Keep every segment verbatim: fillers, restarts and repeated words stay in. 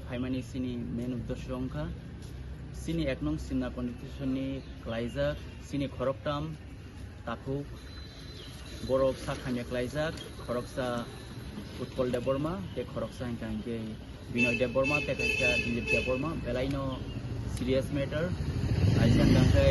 Phaimani chini main uddesho wngkha chini ek nong Simna constitution ni klaijak chini khoroktham takhuk borok sak hamya klaijak, khoroksa Utpal Debbarma tei khoroksa hwnkha hwnkhe Binoy Debbarma tei kaisa Dilip Debbarma, belaino serious matter. Kaisa hwnkha hwnkhe,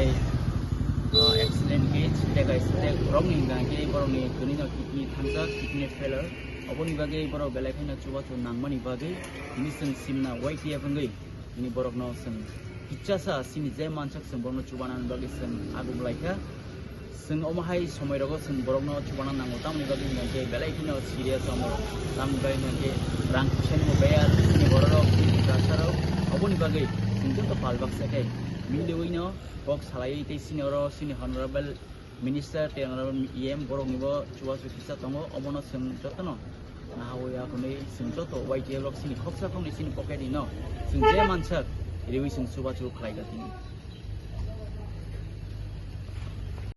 ah, accident case tei kaisa tei borokni hwnkha hwnkhe borokni twnino kidney thangjak, kidney failure. Oboni bagwi borok belai kheno chubachu nangmani bagwi tini chwng Simna Y T F wngwi tini borokno chwng kichasa chini je mansak chwng borokno chubanani bagwi chwng agum laikha. Chwng omo hai somoi rogo chwng borokno chubana nango, tamoni bagwi hwnkhe belai kheno serious tongo, tamoni bagwi hwnkhe rang puisani bo beyar chini bororok, chini kwrwsarok, oboni bagwi chwng joto pal baksa khe miliwino kok salaiwi tei chini oro chini honorable minister tei honorable E M boroknibo chubachu kisa tongo, omono chwng jotono nahawi akhunwi chwng joto Y T F rok chini khoksa khoknwi chini pocket ni no chwng je mansak riwi chwng chubachu khlaikha tini.